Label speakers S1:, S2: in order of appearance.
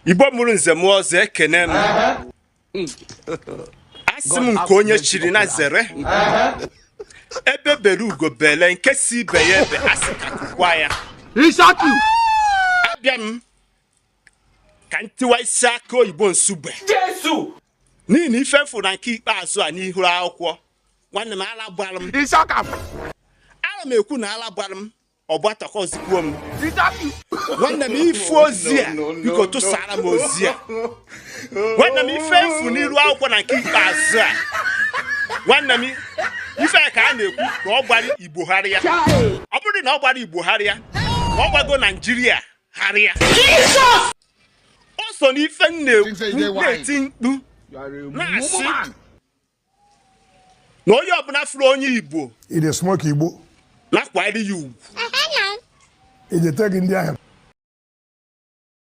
S1: Igbo mụrụ nze mụọ ọzọ, ekene m. Asị m nke onye chiri na zere. Ebe bere ugo bele, nke si ibe ya ebe asị ka kụkwa ya. Abịa m ka m tiwa isi akụ oyibo Nsugbe n'ihi na ife m fụ na nke ikpeazụ a n'ihu akwụkwọ, nwanne m, ala gbara m. Ana m ekwu na ala gbara m, ọgbatọkọzikwuo m. Nwanne m, ị fụ ozi a, biko tụsara m ozi a. Nwanne m, ife m fụ n'iru akwụkwọ na nke ikpeazụ a, nwanne m, ife ka a na-ekwu na ọ gbara Igbo gharịa. Ọ bụrụ na ọ gbara Igbo gharịa, na ọ gbago Naijiria gharịa. O so n'ife m na-ekwu, na-eti mkpu, na-asị na onye ọbụla fụrụ onye Igbo
S2: I dey smoke igbo.
S1: na-akwanyere ya ugwu.
S2: I dey take ndị ahụ.